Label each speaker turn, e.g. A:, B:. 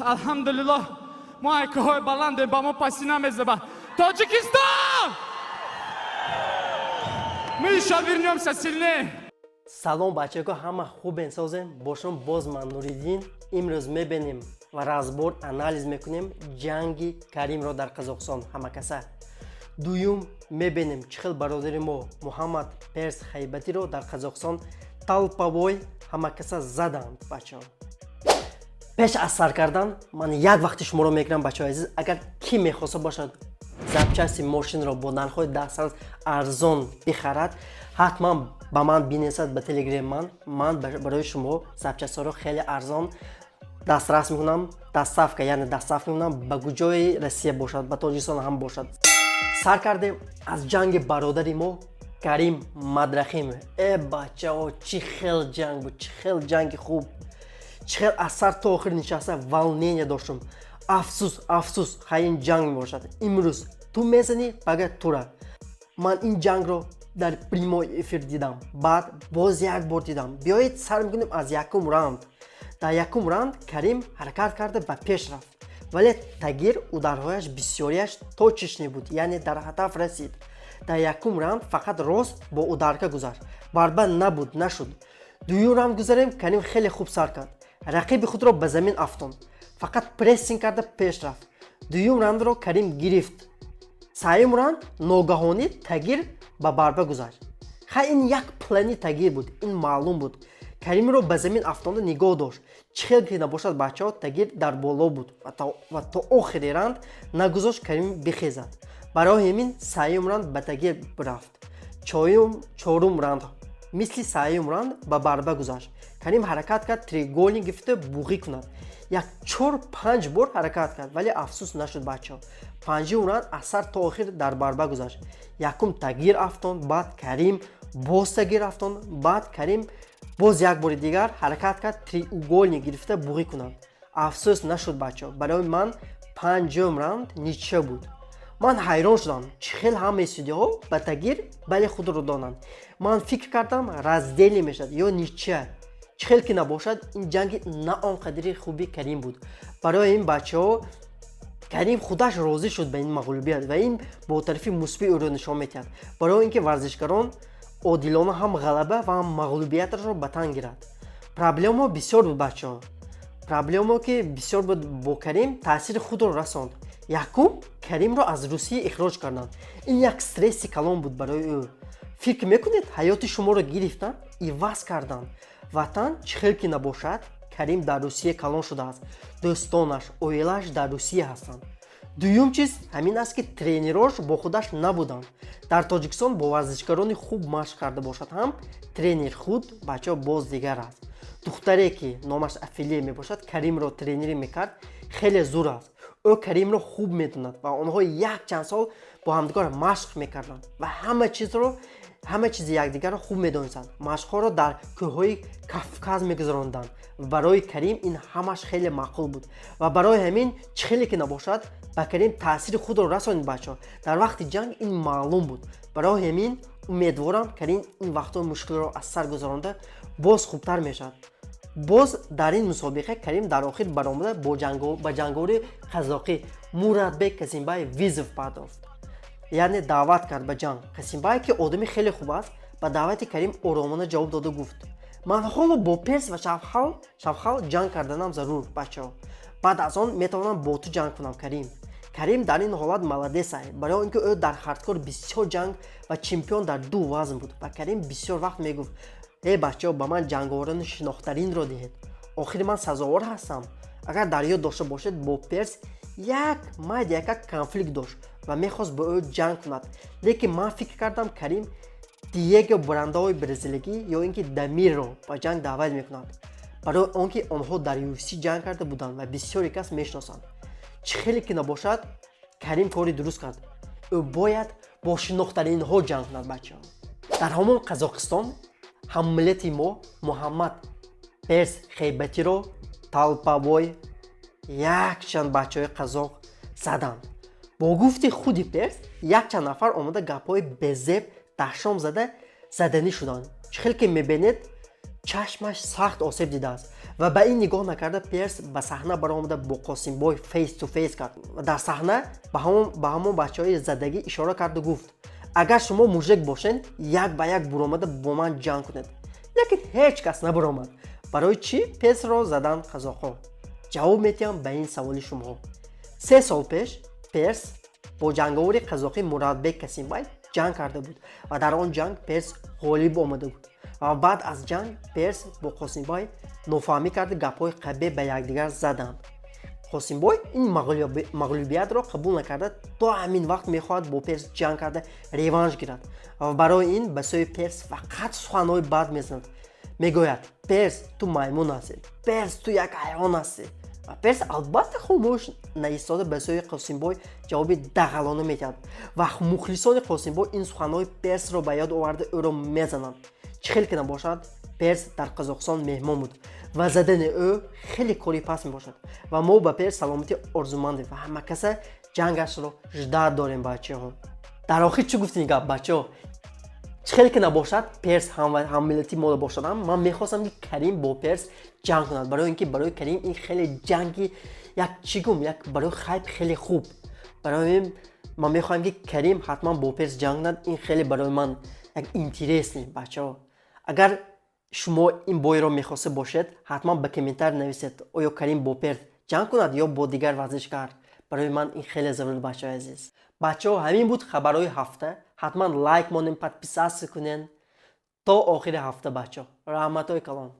A: Алҳамдулиллоҳ, мо айкаҳои баландем, ба мо пасӣ намезаба. Тоҷикистон, мы еще вернемся сильнее.
B: Салом, бачако, ҳама хубен, созем? Бо шумо боз ман, Нуриддин. Имрӯз мебинем ва разбор, анализ мекунем ҷанги Каримро дар Қазоқистон ҳамакаса. Дуюм, мебинем, чӣ хел бародари мо Муҳаммад Перс Хайбатиро дар Қазоқистон толповой ҳамакаса заданд. Бачаҳо, пеш аз сар кардан ман як вақти шуморо мегирам. Бачаҳои азиз, агар кӣ мехоста бошад запчасти мошинро бо нархҳои дастрас, арзон бихарад, ҳатман ба ман бинесад ба Телеграм. Ман барои шумо запчастҳоро хеле арзон дастрас мекунам, доставка, яъне доставка мекунам, ба куҷои Россия бошад, ба Тоҷикистон ҳам бошад. Сар кардем аз ҷанги бародари мо Карим Мадрахим. Э, бачаҳо, чӣ хел ҷанг буд, чӣ хел ҷанги хуб, чӣ хел аз сар то охир нишаста волнение доштум. Афсӯс, афсӯс, хай, ин ҷанг мебошад, имрӯз ту мезанӣ, пага тура. Ман ин ҷангро дар прямой эфир дидам, баъд боз як бор дидам. Биёед, сар мекунем аз якум раунд. Дар якум раунд Карим ҳаракат карда ба пеш рафт, вале Тагир ударҳояш бисёрияш точечный буд, яъне дар ҳадаф расид. Дар якум раунд фақат рост бо ударка гузашт, борьба набуд, нашуд. Дуюм раунд гузарем. Карим хеле хуб сар кард, рақиби худро ба замин афтонд, фақат прессинг карда пеш рафт. Дуюм раундро Карим гирифт. Сеюм раунд ногаҳонӣ Тагир ба борьба гузашт. Хай, ин як плани Тагир буд, ин маълум буд. Каримро ба замин афтонда нигоҳ дошт. Чӣ хел ки набошад, бачаҳо, Тагир дар боло буд ва то охири раунд нагузошт Карим бихезад. Барои ҳамин сеюм раунд ба Тагир рафт. Чорум раунд мисли сеюм раунд ба борьба гузашт. Карим ҳаракат кард треугольник гирифта буғӣ кунад, як чор панҷ бор ҳаракат кард, вале афсӯс, нашуд. Бачаҳо, панҷум раунд аз сар то охир дар борьба гузашт. Якум Тагир афтонд, баъд Карим, боз Тагир афтонд, баъд Карим боз як бори дигар ҳаракат кард треугольник гирифта буғӣ кунад. Афсӯс, нашуд. Бачаҳо, барои ман панҷум раунд ничья буд. Ман ҳайрон шудам, чӣ хел ҳамаи судяҳо ба Тагир бале худро донанд. Ман фикр кардам, раздельный мешавад ё ничья. Чӣ хел ки набошад, ин ҷанги на он қадри хуби Карим буд. Барои ин, бачаҳо, Карим худаш розӣ шуд ба ин мағлубият ва ин бо тарафи мусбии ӯро нишон медиҳад, барои ин ки варзишгарон одилона ҳам ғалаба ва ҳам мағлубияташро ба тан гирад. Проблема бисёр буд, бачаҳо, проблема ки бисёр буд, бо Карим таъсири худро расонд. Якум, Каримро аз Русия ихроҷ карданд. Ин як стресси калон буд барои ӯ. Фикр мекунед, ҳаёти шуморо гирифтанд, иваз карданд ватан. Чӣ хел ки набошад, Карим дар Русия калон шудааст, дӯстонаш, оилааш дар Русия ҳастанд. Дуюм чиз ҳамин аст, ки тренерош бо худаш набуданд. Дар Тоҷикистон бо варзишгарони хуб машқ карда бошад ҳам, тренер худ, бачаҳо, боз дигар аст. Духтаре ки номаш Афилия мебошад, Каримро тренерӣ мекард, хеле зур аст. Ӯ Каримро хуб медонад ва онҳо якчанд сол бо ҳамдигар машқ мекарданд ва ҳама чизро, ҳама чизи якдигарро хуб медонистанд. Машқҳоро дар кӯҳҳои Кавказ мегузаронданд. Барои Карим ин ҳамаш хеле маъқул буд ва барои ҳамин, чӣ хеле ки набошад, ба Карим таъсири худро расонид. Бачаҳо, дар вақти ҷанг ин маълум буд. Барои ҳамин умедворам, Карим ин вақтҳои мушкилро аз сар гузаронда, боз хубтар мешавад. Боз дар ин мусобиқа Карим дар охир баромада ба ҷанговари қазоқӣ Муратбек Касимбаев вызов пардохт, яъне даъват кард ба ҷанг. Қасимбаев, ки одами хеле хуб аст, ба даъвати Карим оромона ҷавоб дода гуфт: «Ман ҳоло бо Перс ва Шавхал ҷанг карданам зарур, бачаҳо, баъд аз он метавонам бо ту ҷанг кунам, Карим». Карим дар ин ҳолат молодец ай, барои он ки ӯ дар хардкор бисёр ҷанг ва чемпион дар ду вазн буд. Ва Карим бисёр вақт мегуфт: «Э, бачаҳо, ба ман ҷанговарони шинохтаринро диҳед, охири ман сазовор ҳастам». Агар дар ёд дошта бошед, бо Перс як майда якак конфликт дошт ва мехост бо ӯ ҷанг кунад, лекин ман фикр кардам, Карим Диего Брандаои бразилигӣ ё ин ки Дамирро ба ҷанг даъват мекунад, барои он ки онҳо дар UFC ҷанг карда буданд ва бисёре кас мешиносанд. Чӣ хеле ки набошад, Карим кори дуруст кард, ӯ бояд бо шинохтаринҳо ҷанг кунад. Бачаҳо, дар ҳамон Қазоқистон ҳаммиллати мо Муҳаммад Перс Хейбатиро толповой якчанд бачаҳои қазоқ заданд. Бо гуфти худи Перс, якчанд нафар омада гапҳои безеб, даҳшом зада заданӣ шуданд. Чӣ хел ки мебинед. Чашмаш сахт осеб дидааст ва ба ин нигоҳ накарда, Перс ба саҳна баромада, бо Қосимбой face to face кард ва дар саҳна ба ҳамон бачаҳои задагӣ ишора карду гуфт: «Агар шумо мужик бошед, як ба як буромада бо ман ҷанг кунед». Лекин ҳеҷ кас набаромад. Барои чӣ Персро задан қазоқҳо? Ҷавоб медиҳам ба ин саволи шумоҳо. 3 сол пеш Перс бо ҷанговари қазоқӣ Муратбек Касимбай ҷанг карда буд ва дар он ҷанг Перс ғолиб омада буд. Ва баъд аз ҷанг Перс бо Қосимбой нофаҳмӣ карда, гапҳои қабеҳ ба якдигар заданд. Қосимбой ин мағлубиятро қабул накарда, то ҳамин вақт мехоҳад бо Перс ҷанг карда, реванш гирад ва барои ин ба сӯи Перс фақат суханҳои бад мезанад. Мегӯяд: «Перс, ту маймун ҳастӣ, Перс, ту як ҳайвон ҳастӣ». Ва Перс, албатта, хомӯш наистода, ба сӯи Қосимбой ҷавоби дағалона медиҳад ва мухлисони Қосимбой ин суханҳои Персро ба ёд оварда, ӯро мезананд. Чӣ хел ки набошад, Перс дар Қазоқистон меҳмон буд ва задани ӯ хеле кори паст мебошад. Ва мо ба Перс саломатӣ орзумандем ва ҳамакаса ҷангашро ждать дорем. Бачаҳо, дар охир чӣ гуфтини гап, бачаҳо? Чӣ хеле ки набошад, Перс ҳаммиллати мо бошадам, ман мехостам, ки Карим бо Перс ҷанг кунад, барои ин ки барои Карим ин хеле ҷанги як чӣ гум, як барои хайп хеле хуб. Барои ман мехоҳам, ки Карим ҳатман бо Перс ҷанг кунад. Ин хеле барои ман як интересный. Бачаҳо, агар шумо ин бой ро мехоста бошед, ҳатман ба комментар нависед: оё Карим бо Перс ҷанг кунад ё бо дигар варзишгар? Барои ман ин хеле зарур. Бачаҳои азиз, бачаҳо, ҳамин буд хабарҳои ҳафта. Ҳатман лайк монем, подписаться кунен. То охири ҳафта, бачаҳо, раҳматҳои калон.